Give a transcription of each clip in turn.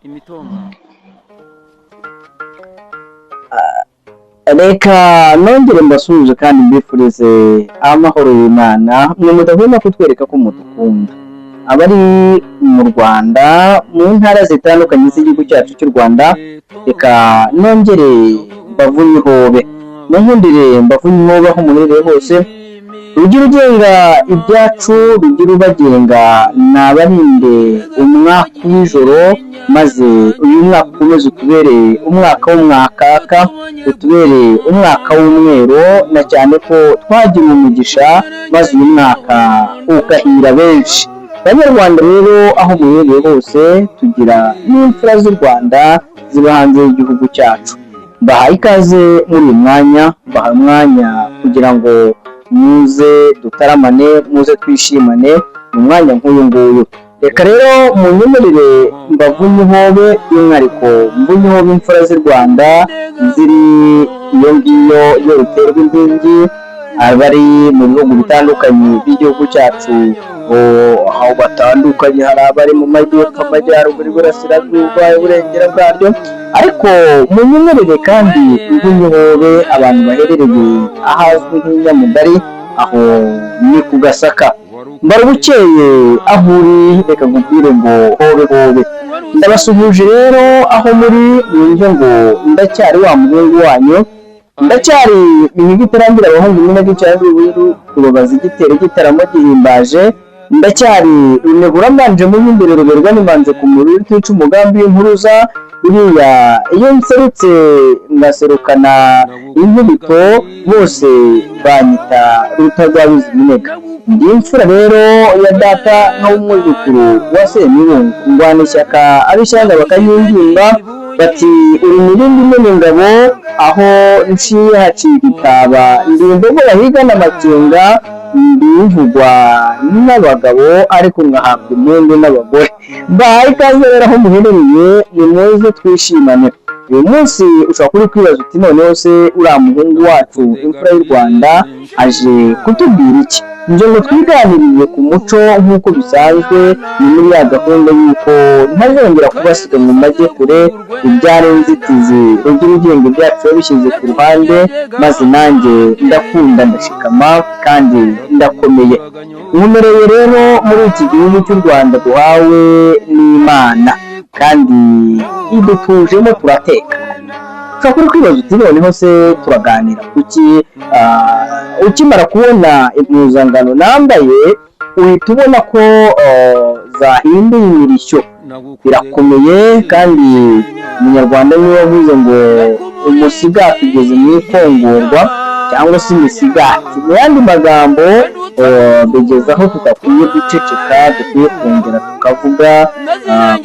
Imitoma. Reka nongere mbasuhuze kandi mbifurize amahoro y'Imana, mwe mudahwema kutwereka ko mudukunda. Abari mu Rwanda, mu ntara zitandukanye z'igihugu cyacu cy'u Rwanda, reka nongere mbavunye ihobe, munkundire mbavunye ihobe aho muherereye hose. Rugira ugenga ibyacu, rugira ubagenga, nabarinde umwaka w'ijoro, maze uyu mwaka ukomeze utubere umwaka w'umwakaka, utubere umwaka w'umweru, na cyane ko twagira umugisha maze uyu mwaka ugahira benshi. Banyarwanda rero, aho muherereye hose, tugira n'imfura z'u Rwanda ziba hanze y'igihugu cyacu. Mbahaye ikaze muri uyu mwanya, mbahaye umwanya kugira ngo muze dutaramane, muze twishimane mu mwanya nk'uyu nguyu. Reka rero munyemerere mbavunye ihobe, by'umwihariko mvunye ihobe imfura z'u Rwanda ziri iyo ngiyo iyo ruterwa inkingi, abari mu bihugu bitandukanye by'igihugu cyacu, aho batandukanye, hari abari mu majyepfo, amajyaruguru, iburasirazuba, iburengera bwaryo. Ariko munyemerere kandi mvunye ihobe abantu baherereye ahazwi nk'inyamugari, aho ni ku Gasaka. Mbarubukeye aho uri, reka nkubwire ngo hobe hobe. Ndabasuhuje rero aho muri, mwumve ngo ndacyari wa muhungu wanyu, ndacyari imihigo itarangira abahungu nyine cyangwa ubururu kubabaza igitero igitaramo gihimbaje. Ndacyari runegura mbanje mu b'imbere, ruberwa n'imanze ku mubiri utica umugambi w'impuruza. Uriya iyo nserutse ngaserukana inkubito, bose banyita Rutagwabiza iminega. Ndi imfura rero ya data nk'umwuzukuru wa Semibungo, ndwana ishyaka ab'ishyanga bakanyingimba bati uri mirindi imena ingabo, aho nciye hacika itaba, ndi imbogo bahigana amakenga, ndivugwa n'abagabo ariko ngahabwa impundu n'abagore. Mbahaye ikaze rero aho muherereye, nimuze twishimane. Uyu munsi ushobora kuba uri kwibaza uti noneho se uriya muhungu wacu, imfura y'u Rwanda, aje kutubwira iki? Nje ngo twiganirire ku muco nk'uko bisanzwe, ni muri ya gahunda y'uko ntazongera kubasiga ngo majye kure. Ibyari inzitizi, rugira ugenga ibyacu yabishyize ku ruhande, maze nanjye ndakunda, ndashikama kandi ndakomeye. Nkomereye rero muri iki gihugu cy'u Rwanda duhawe n'Imana kandi idutujemo, turatekanye. Ushobora kuba kwibaza uti noneho se turaganira kuki? Ukimara kubona impuzangano nambaye, uhita ubona ko zahinduye imirishyo. Birakomeye, kandi Umunyarwanda niwe wavuze ngo umusigati ugeze mu ikongorwa, cyangwa se imisigati mu yandi magambo. Bigeze aho tudakwiye guceceka, dukwiye kongera tukavuga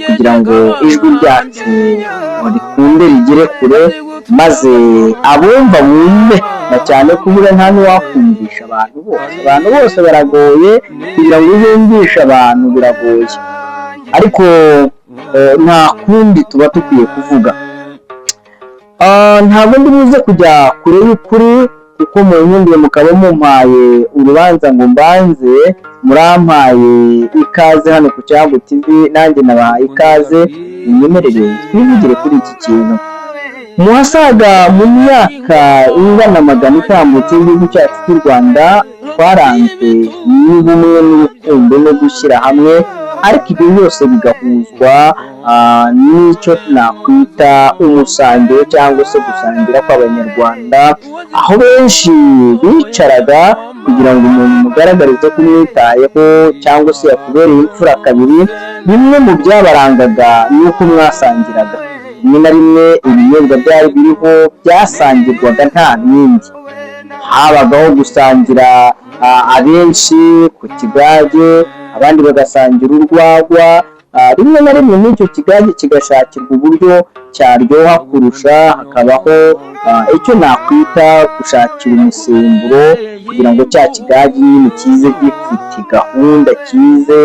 kugira ngo ijwi ryacu rikunde rigere kure, maze abumva bumve, na cyane ko buriya nta n'uwakumvisha abantu bose. Abantu bose baragoye, kugira ngo uzumvishe abantu biragoye, ariko nta kundi, tuba dukwiye kuvuga. Ntabwo ndi buze kujya kure y'ukuri, kuko mu nkundiye mukaba mumpaye urubanza ngo mbanze, murampaye ikaze hano ku Cyambu TV, nanjye nabahaye ikaze. Munyemerere twivugire kuri iki kintu. Mu hasaga mu myaka ingana magana itambutse y'igihugu cyacu cy'u Rwanda, twaranzwe n'ubumwe n'urukundo no gushyira hamwe, ariko ibyo byose bigahuzwa n'icyo nakwita umusangiro cyangwa se gusangira kw'Abanyarwanda, aho benshi bicaraga kugira ngo umuntu mugaragarize ko umwitayeho cyangwa se yakubereye imfura kabiri. Bimwe mu byabarangaga ni uko mwasangiraga. Rimwe na rimwe ibinyobwa byari biriho byasangirwaga nta bindi. Habagaho gusangira abenshi ku kigage, abandi bagasangira urwagwa. Rimwe na rimwe n'icyo kigage kigashakirwa uburyo cyaryoha kurusha, hakabaho icyo nakwita gushakira umusemburo kugira ngo cya kigage nyine kize gifite gahunda, kize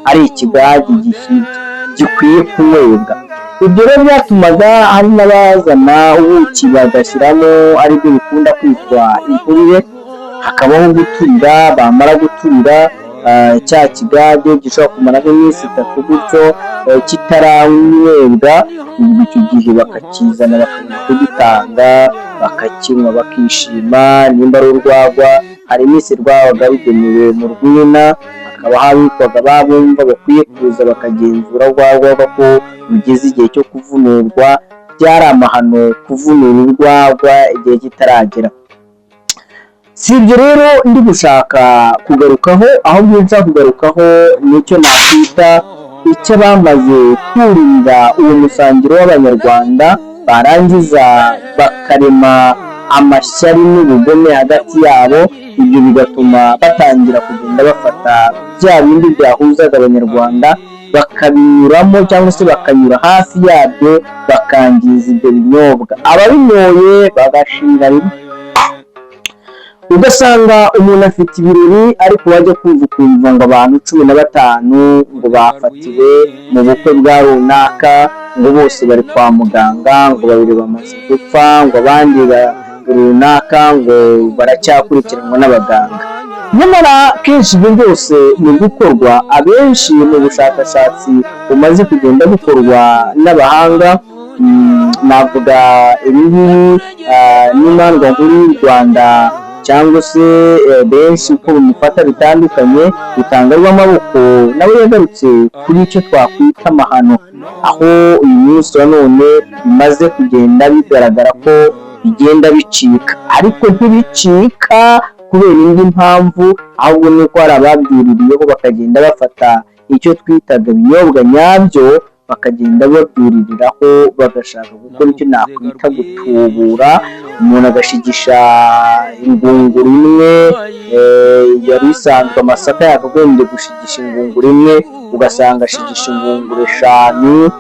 ari ikigage gikwiye kunywebwa. Ibyo rero byatumaga hari n'abazana ubuki bagashyiramo, aribyo bikunda kwitwa inturire. Hakabaho guturira, bamara guturira Cya kigage gishobora kumara nk'iminsi 3 gutyo kitaranywebwa. Ubwo icyo gihe bakakizana, bakabona kugitanga, bakakinywa, bakishima. Nimba ari urwagwa, hari iminsi rwabaga rugenewe mu rwina, hakaba habikwaga babumva bakwiye kuza bakagenzura rwagwa ko rugeze igihe cyo kuvunurwa. Byari amahano kuvunura urwagwa igihe kitaragera. Si ibyo rero ndi gushaka kugarukaho, ahubwo nshaka kugarukaho nicyo nakwita icyo bamaze kurira uwo musangiro w'Abanyarwanda, barangiza bakarema amashyari n'ubugome hagati yabo. Ibyo bigatuma batangira kugenda bafata bya bindi byahuzaga Abanyarwanda, bakabinyuramo cyangwa se bakanyura hafi yabyo, bakangiza ibyo binyobwa, ababinyoye bagashira rimwe. Ugasanga umuntu afite ibirori, ariko wajya kumva ukumva ngo abantu 15 ngo bafatiwe mu bukwe bwa runaka, ngo bose bari kwa muganga, ngo babiri bamaze gupfa, ngo abandi runaka ngo baracyakurikiranwa n'abaganga. Nyamara kenshi ibyo byose mu gukorwa, abenshi mu bushakashatsi bumaze kugenda bukorwa n'abahanga, navuga ibi ngibi n'imandwa nkuru y'u Rwanda, cyangwa se benshi uko bimufata bitandukanye, Rutanga rw'Amaboko nawe yagarutse kuri icyo twakwita amahano, aho uyu munsi wa none bimaze kugenda bigaragara ko bigenda bicika, ariko ntibicika kubera indi mpamvu, ahubwo ni uko hari ababyuririyeho, bakagenda bafata icyo twitaga ibinyobwa nyabyo, bakagenda babyuririraho, bagashaka gukora icyo nakwita gutubura. Umuntu agashigisha ingunguru imwe yari isanzwe, amasaka yakagombye gushigisha ingunguru imwe, ugasanga ashigisha ingunguru 5,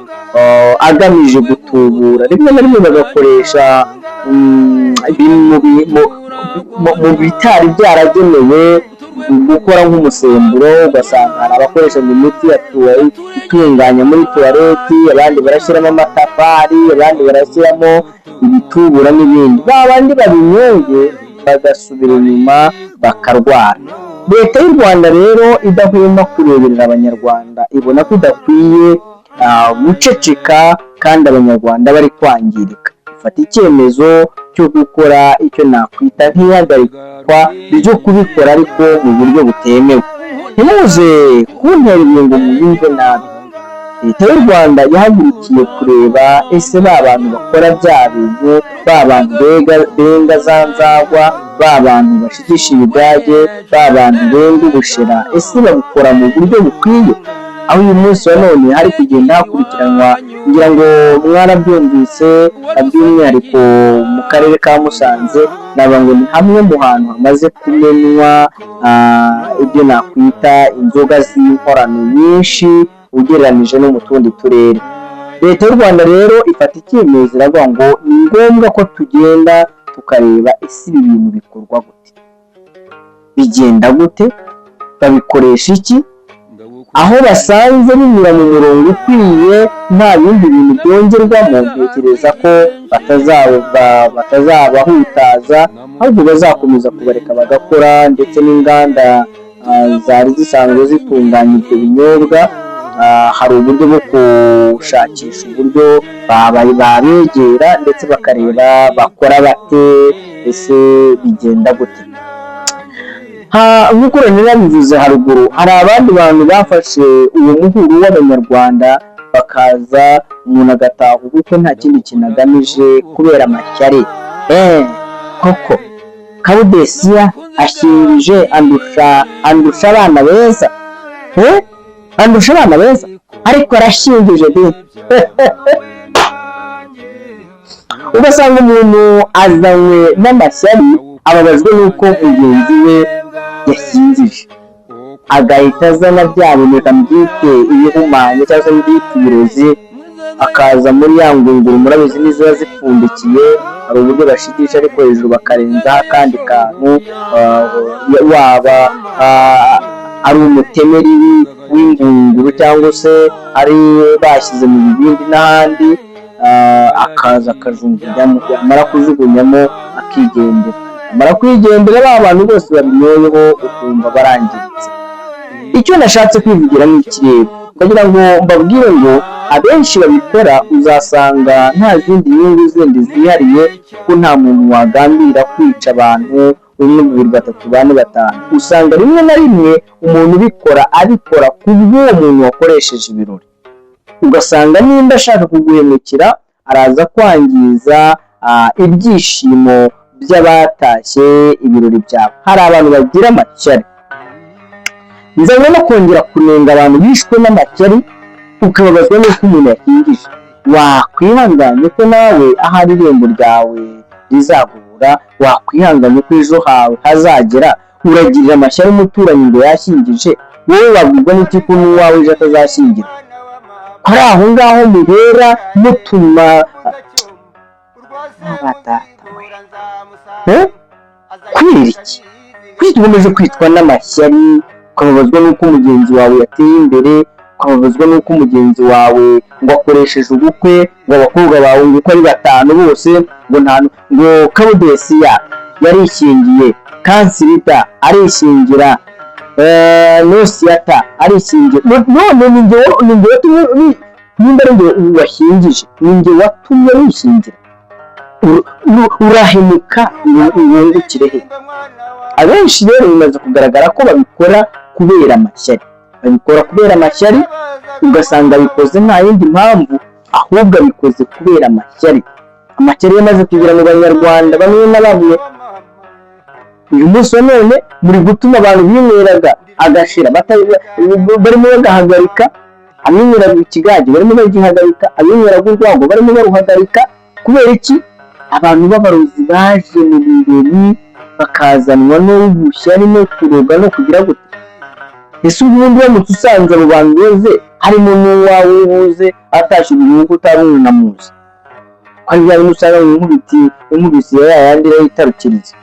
agamije gutubura. Rimwe na rimwe bagakoresha mu bitari byaragenewe gukora nk'umusemburo. Ugasanga hari abakoresha imiti ya itunganya muri tuwareti, abandi barashyiramo amatafari, abandi barashyiramo ibitubura n'ibindi. Ba bandi babinyoye bagasubira inyuma bakarwara. Leta y'u Rwanda rero idahwema kureberera Abanyarwanda, ibona ko idakwiye guceceka kandi Abanyarwanda bari kwangirika, ifata icyemezo cyo gukora icyo nakwita nk'ihagarikwa ryo kubikora, ariko mu buryo butemewe. Ntimuze kuntera ibintu ngo muyumve nabi. Leta y'u Rwanda yahagurukiye kureba: ese ba bantu bakora bya bintu, ba bantu benga za nzagwa, ba bantu bashigisha ibigage, ba bantu benga ubushera, ese babikora mu buryo bukwiye? Aho uyu munsi wa none hari kugenda hakurikiranwa, ngira ngo mwarabyumvise, by'umwihariko mu karere ka Musanze, navuga ngo ni hamwe mu hantu hamaze kumenwa ibyo nakwita inzoga z'inkorano nyinshi ugereranije no mu tundi turere. Leta y'u Rwanda rero ifata icyemezo, iravuga ngo ni ngombwa ko tugenda tukareba: ese ibi bintu bikorwa gute, bigenda gute, babikoresha iki? Aho basanze binyura mu murongo ukwiye, nta bindi bintu byongerwamo, ntekereza ko batazabahutaza, ahubwo bazakomeza kubareka bagakora. Ndetse n'inganda zari zisanzwe zitunganya ibyo binyobwa, hari uburyo bwo gushakisha uburyo babegera ndetse bakareba bakora bate, ese bigenda gute. Nk'uko rero nabivuze haruguru, hari abandi bantu bafashe uwo muhuro w'Abanyarwanda, bakaza, umuntu agataha ubukwe nta kindi kintu agamije kubera amashyari. Koko Kabudesiya ashyingije andusha abana beza, andusha abana beza, ariko arashyingije de. Ugasanga umuntu azanywe n'amashyari, ababajwe n'uko mugenzi we yashyingije, agahita azana bya bintu, reka mbyite ibihumanya cyangwa se mbyite ibirozi, akaza muri ya ngunguru. Murabizi n'iziba zipfundikiye, hari uburyo bashigisha ariko hejuru bakarenzaho akandi kantu, waba ari umutemeri w'ingunguru cyangwa se ari bashyize mu bibindi n'ahandi, akaza akajugunyamo, yamara kujugunyamo akigendera. Amara kwigendera, ba bantu bose babinyoyeho ukumva barangiritse. Icyo nashatse kwivugira ni iki rero? Ndagira ngo mbabwire ngo abenshi babikora uzasanga nta zindi nyungu zindi zihariye, ko nta muntu wagambira kwica abantu umwe, babiri, batatu, bane, batanu. Usanga rimwe na rimwe umuntu ubikora abikora ku bw'uwo muntu wakoresheje ibirori. Ugasanga nimba ashaka kuguhemukira, araza kwangiza ibyishimo by'abatashye ibirori byawe. Hari abantu bagira amashyari. Nzanywe no kongera kunenga abantu bishwe n'amashyari, ukababazwa n'uko umuntu yakingije. Wakwihanganye ko nawe ahari irembo ryawe rizagubura, wakwihanganye ko ejo hawe hazagera. Uragirira amashyari umuturanyi ngo yashyingije, wowe wabwirwa n'iki ko n'uwawe ejo atazashyingira? Ko ari aho ngaho muhera mutuma abatata we. Kubera iki? Kuki dukomeje kwitwa n'amashyari, ukababazwa n'uko mugenzi wawe yateye imbere, ukababazwa n'uko mugenzi wawe ngo akoresheje ubukwe, ngo abakobwa bawe ngo uko ari batanu bose ngo nta, ngo Kabudesiya yarishingiye, Kansirita arishingira, Nosiyata arishingira, none ni njye watumye, nimba ari njye washyingije, ni njye watumye wishingira? Urahemuka ngo wungukire he? Abenshi rero bimaze kugaragara ko babikora kubera amashyari, babikora kubera amashyari. Ugasanga abikoze nta yindi mpamvu, ahubwo abikoze kubera amashyari. Amashyari yamaze kugera mu Banyarwanda bamwe na bamwe. Uyu munsi wa none muri gutuma abantu binyweraga agashira barimo bagahagarika, abinyweraga ikigage barimo bagihagarika, abinyweraga urwagwa barimo baruhagarika. Kubera iki? Abantu b'abarozi baje mu birori, bakazanwa n'ubushyari no kuroga no kugira gute. Ese ubundi uramutse usanze abo bantu boze, harimo n'uwawe buze atashye ibintu utari unamuzi, ko ari bya bindi usanga mu inkubiti, inkubisi ya yayandi irayitarukiriza.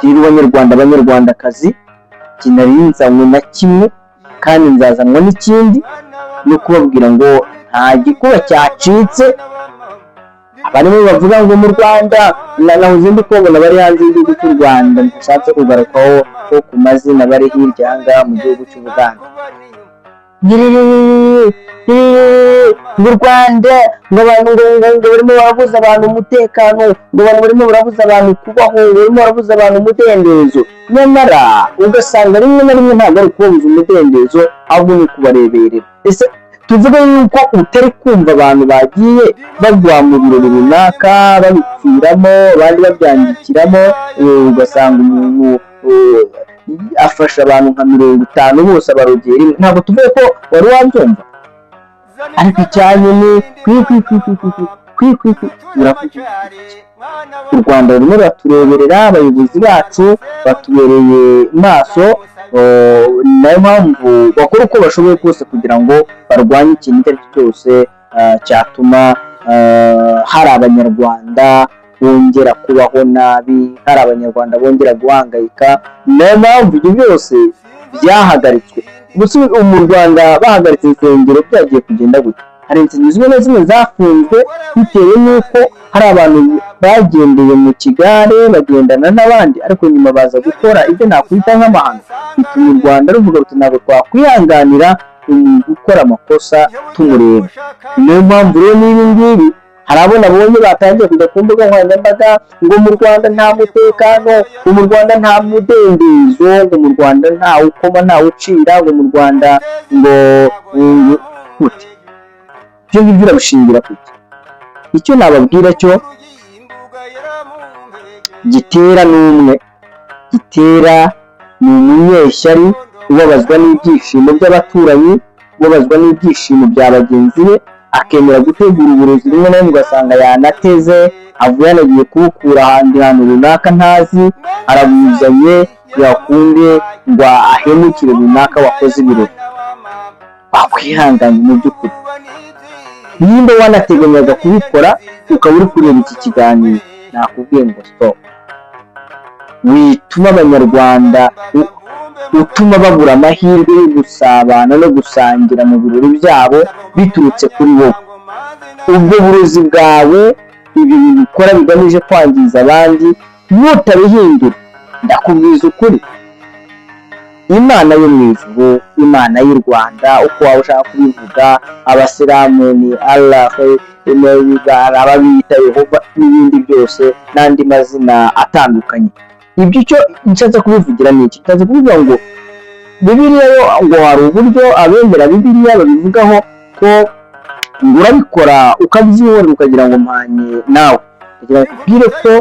Rero Banyarwanda, Banyarwandakazi, njye nari nzanywe na kimwe kandi nzazanwa n'ikindi, no kubabwira ngo nta gikuba cyacitse. Abarimo bavuga ngo mu Rwanda, nahoze ndi kubabona bari hanze y'igihugu cy'u Rwanda, ntashatse kugarukaho ko ku mazina, bari hirya aha ngaha mu gihugu cy'u Buganda, mu Rwanda, ngo abantu ngo barimo barabuza abantu umutekano, ngo abantu barimo barabuza abantu kubaho, ngo barimo barabuza abantu umudendezo. Nyamara ugasanga rimwe na rimwe ntabwo ari ukubabuza umudendezo, ahubwo ni ukubareberera. Ese tuvuge yuko utari kumva abantu bagiye bagwa mu birori runaka, babipfiramo, abandi babyangikiramo? Ugasanga umuntu afasha abantu nka 50 bose abarogera rimwe. Ntabwo tuvuge ko wari wabyumva, ariko icyanyu ni kwi kwi kwi kwi kwi kwi kwi kwi. Uravuga u Rwanda rurimo ruratureberera, abayobozi bacu batubereye maso. Nayo mpamvu bakora uko bashoboye kose kugira ngo barwanye ikintu icyo ari cyo cyose cyatuma hari Abanyarwanda bongera kubaho nabi, hari Abanyarwanda bongera guhangayika. Niyo mpamvu ibyo byose byahagaritswe. Gusa mu Rwanda bahagaritse insengero, byagiye kugenda gutya. Hari insengero zimwe na zimwe zafunzwe bitewe n'uko hari abantu bagendeye mu kigare, bagendana n'abandi, ariko nyuma baza gukora ibyo nakwita nk'amahano, bituma u Rwanda ruvuga ruti: "Ntabwo twakwihanganira umuntu ukora amakosa tumureba." Niyo mpamvu rero n'ibi ngibi, hari abo nabonye batangiye kujya ku mbuga nkoranyambaga ngo mu Rwanda nta mutekano, ngo mu Rwanda nta mudendezo, ngo mu Rwanda nta ukoma nta ucira, ngo mu Rwanda ngo gute. Ibyo ngibyo urabishingira kuki? Icyo nababwira cyo gitera n'umwe gitera ni umunyeshyari ubabazwa n'ibyishimo by'abaturanyi, ubabazwa n'ibyishimo bya bagenzi be, akemera gutegura uburozi. Rimwe na rimwe ugasanga yanateze, avuye yanagiye kubukura ahandi hantu runaka ntazi, arabuzanye kugira akunde ngo ahemukire runaka wakoze ibirori. Wakwihanganye mu by'ukuri, nimba wanateganyaga kubikora, ukaba uri kureba iki kiganiro, nakubwiye ngo stop. Wituma Abanyarwanda, utuma babura amahirwe yo gusabana no gusangira mu birori byabo biturutse kuri wowe. Ubwo burozi bwawe, ibyo bintu ukora bigamije kwangiza abandi, nutabihindura, ndakubwiza ukuri. Imana yo mu ijuru, Imana y'u Rwanda, uko waba ushaka kubivuga, Abasilamu ni Allah, ababita Yehova n'ibindi byose n'andi mazina atandukanye. Ibyo icyo nshatse kubivugira ni iki? Nshatse kuvuga ngo Bibiliya yo ngo hari uburyo abemera Bibiliya babivugaho ko ngo urabikora ukabyihorera, ukagira ngo mpanye nawe. Kugira ngo nkubwire ko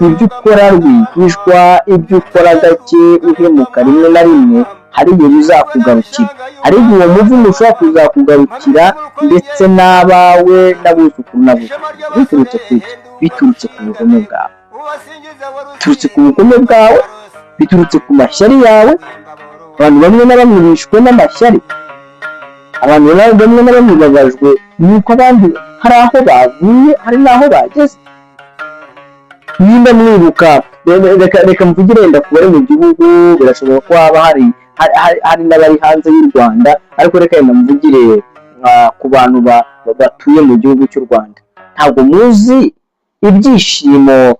ibyo ukora rwihishwa, ibyo ukora gake, uhemuka rimwe na rimwe, hari igihe bizakugarukira. Hari igihe uwo muvumo ushobora kuzakugarukira, ndetse n'abawe n'abuzukuru n'abuzukuru, biturutse ku iki? Biturutse ku bugome bwawe, biturutse ku bugome bwawe, biturutse ku mashyari yawe. Abantu bamwe na bamwe bishwe n'amashyari. Abantu bamwe na bamwe babajwe nuko abandi hari aho bavuye, hari n'aho bageze. Nimba mwibuka, reka mvugire wenda ku bari mu gihugu, birashoboka ko haba hari n'abari hanze y'u Rwanda, ariko reka wenda mvugire ku bantu batuye mu gihugu cy'u Rwanda. Ntabwo muzi ibyishimo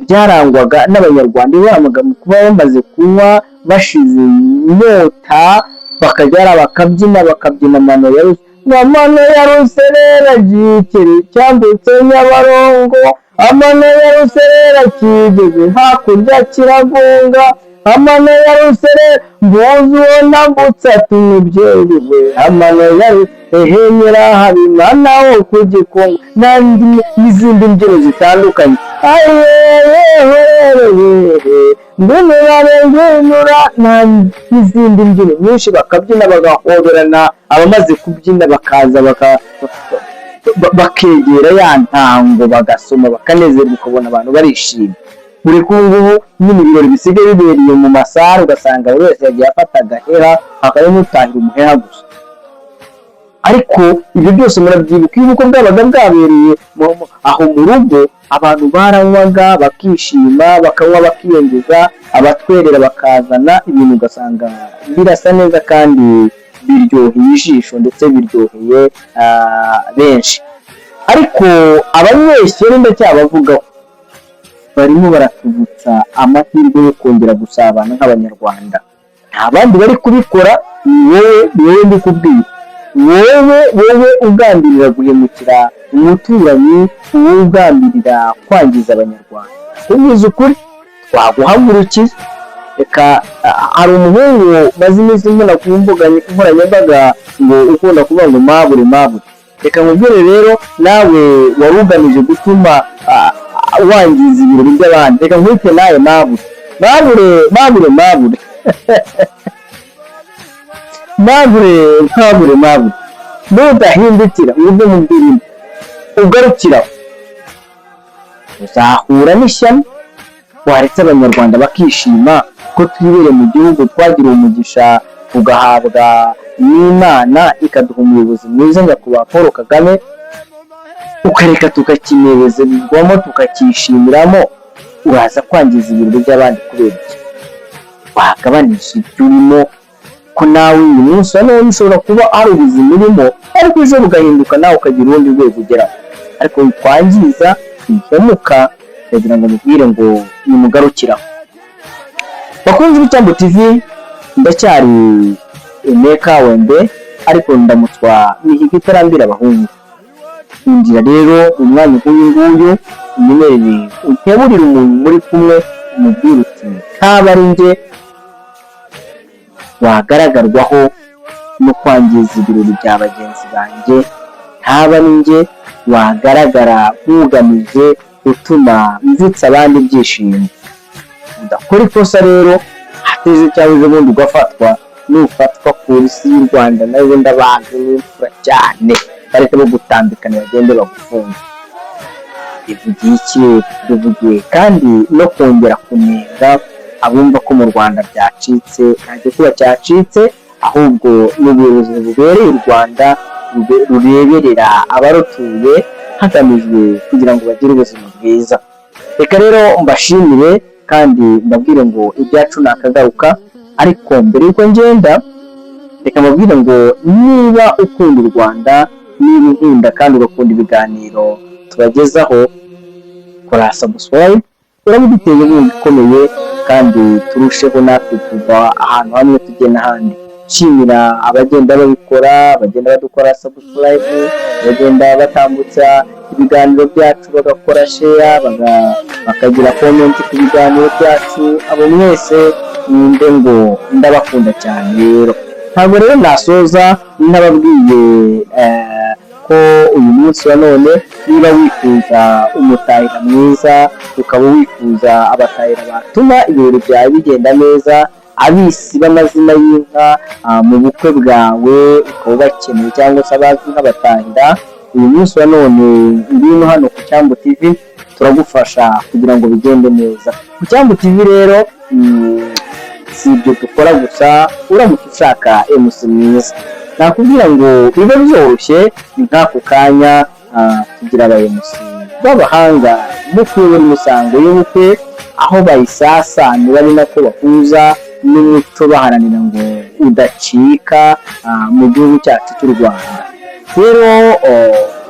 byarangwaga n'Abanyarwanda iyo babaga mu kuba bamaze kunywa, bashize inyota, bakajya bakabyina, bakabyina amano ya amano ya ruserera gikeri cyambutse Nyabarongo, amano ya ruserera kigeze hakurya kiragonga, amano ya ruserera mbuzi uwo nambutse ati umubyeyi we, amano ya ehe nyirahabimana wo ku Gikongo, n'andi n'izindi mbyino zitandukanye, ayehehehehe ngwinura ngwinura, n'izindi mbyino nyinshi, bakabyina bagahoberana. Abamaze kubyina bakaza bakegera ya ntango, bagasoma, bakanezerwa, ukabona abantu barishimye. Buri ko ubu ngubu nyine ibirori bisigaye bibereye mu masare, ugasanga buri wese yagiye afata agaheha, hakaba n'utahira umuheha gusa. Ariko ibyo byose murabyibuka, iyo ubukwe bwabaga bwabereye aho mu rugo, abantu baranywaga bakishima, bakanywa bakiyongeza, abatwerera bakazana ibintu, ugasanga birasa neza kandi biryoheye ijisho, ndetse biryoheye benshi. Ariko abanyeshyari ndacyabavugaho, barimo baratuvutsa amahirwe yo kongera gusabana nk'Abanyarwanda. Nta bandi bari kubikora, ni wowe, ni wowe ndikubwira, wowe, wowe ugambirira guhemukira umuturanyi, wowe ugambirira kwangiza Abanyarwanda. Tubizi ukuri, twaguhagurukiye. Reka hari umuhungu maze iminsi mbona ku mbuga nkoranyambaga ngo ukunda kuvuga ngo mabure mabure. Reka nkubwire rero, nawe wari ugamije gutuma wangiza ibirori by'abandi, reka nkwite nawe mabure, mabure, mabure, mabure, mabure, mabure, mabure. Nudahindukira ngo uve mu bwirimo ugarukira, uzahura n'ishyano. Waretse Abanyarwanda bakishima ko twibereye mu gihugu twagiriwe umugisha, tugahabwa n'Imana, ikaduha umuyobozi mwiza, Nyakubahwa Paul Kagame, ukareka tukakinezerwamo, tukakishimiramo. Uraza kwangiza ibirori by'abandi kubera iki? Wagabanije ibyo urimo, ko nawe uyu munsi wa none ushobora kuba ari ubuzima urimo, ariko ejo bugahinduka, nawe ukagira urundi rwego ugeraho. Ariko twangiza bikemuka. Ndagira ngo mubwire ngo nimugarukiraho. Bakunzi b'Icyambu TV, ndacyari Emeka Wembe, ariko ndamutswa mihigo itarambira abahungu. Injira rero mu mwanya nk'uyu nguyu, unyemerere ukeburire umuntu muri kumwe, umubwire uti ntaba ari njye wagaragarwaho no kwangiza ibirori bya bagenzi banjye, ntaba ari njye wagaragara nk'ugamije gutuma mvutsa abandi ibyishimo. Udakora ikosa rero hateje cyangwa ejo bundi ugafatwa. Nufatwa, Polisi y'u Rwanda nayo ndabazi n'imfura cyane, bareke bagutambikana, bagende bagufunge. Bivugiye iki? Bivugiye kandi no kongera kunenga abumva ko mu Rwanda byacitse. Nta gikuba cyacitse, ahubwo ni ubuyobozi bubereye u Rwanda, rureberera abarutuye hagamijwe kugira ngo bagire ubuzima bwiza. Reka rero mbashimire kandi mbabwire ngo ibyacu ni akagaruka. Ariko mbere y'uko ngenda, reka mbabwire ngo niba ukunda u Rwanda, niba unkunda kandi ugakunda ibiganiro tubagezaho, kora subscribe. Uraba uduteye inkunga ikomeye, kandi turusheho natwe kuva ahantu hamwe tujye n'ahandi. Nshimira abagenda babikora, bagenda badukora subscribe, bagenda batambutsa ibiganiro byacu, bagakora share, bakagira comment ku biganiro byacu. Abo mwese mwumve ngo ndabakunda cyane. Rero ntabwo rero nasoza ntababwiye ko uyu munsi wa none, niba wifuza umutahira mwiza, ukaba wifuza abatahira batuma ibirori byawe bigenda neza, abisi b'amazina y'inka mu bukwe bwawe ukaba ubakeneye, cyangwa se abazwi nk'abatahira, uyu munsi wa none ngwino hano ku Cyambu TV, turagufasha kugira ngo bigende neza. Ku Cyambu TV rero si ibyo dukora gusa. Uramutse ushaka MC mwiza, nakubwira ngo bibe byoroshye, ni nk'ako kanya. Tugira aba MC b'abahanga mu kuyobora imisango y'ubukwe, aho bayisasanira ari nako bahuza n'umuco, baharanira ngo udacika mu gihugu cyacu cy'u Rwanda. Rero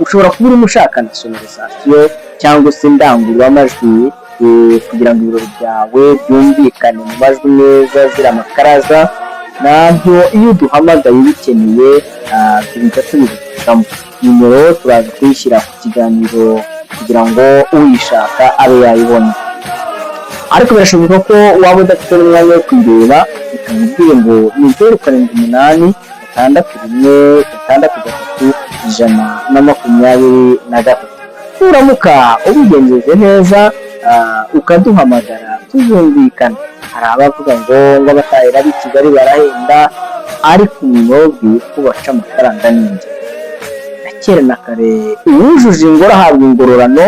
ushobora kuba urimo ushaka na sonorisation cyangwa se indangururamajwi kugira ngo ibirori byawe byumvikane mu majwi meza azira amakaraza. Nabyo iyo uduhamagaye ubikeneye, duhita tubigufashamo. Nimero turaza kuyishyira ku kiganiro kugira ngo uyishaka abe yayibona. Ariko birashoboka ko waba udafite n'umwanya wo kuyireba. Reka nkubwire ngo ni 0786 163 123. Nuramuka ubigenjeje neza, ukaduhamagara, tuzumvikana. Hari abavuga ngo abatahira b'i Kigali barahenda, ariko umuntu wabwiye ko baca amafaranga n'inge na kera na kare, uwujuje ingoro ahabwa ingororano.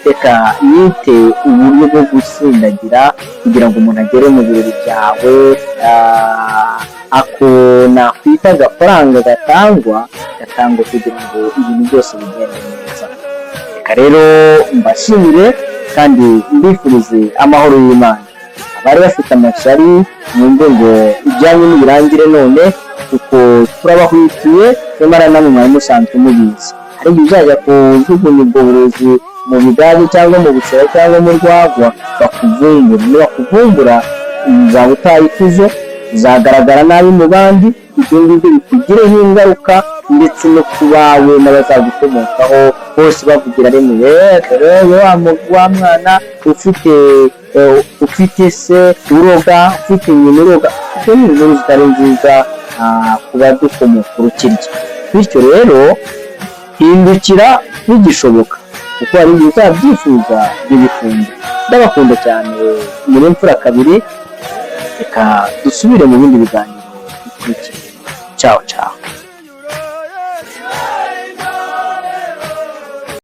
Reka yite uburyo bwo gusindagira kugira ngo umuntu agere mu birori byawe. Ako nakwita agafaranga gatangwa kugira ngo ibintu byose bigende neza. Reka rero mbashimire kandi mbifurize amahoro y'Imana. Abari bafite amashyari, mwumve ngo ibyanyu nibirangire none, kuko turabahwituye. Nyamara namwe mwari musanzwe mubizi. Hari igihe uzajya kujugunya ubwo burozi mu bigage cyangwa mu bushera cyangwa mu rwagwa, bakuvumbura. Nibakuvumbura, uzaba utaye ikuzo, uzagaragara nabi mu bandi. Ibyo ngibyo bikugireho ingaruka, ndetse no ku bawe n'abazagukomokaho bose bavugira rimwe: "Dore wa mwana ufite se uroga, ufite nyina uroga." Ibyo ni inkuru zitari nziza ku badukomoka urukirya. Bityo rero hindukira bigishoboka, kuko hari igihe uzabyifuza ntibikunde. Ndabakunda cyane, muri imfura kabiri. Reka dusubire mu bindi biganiro bikurikira. Ciao ciao.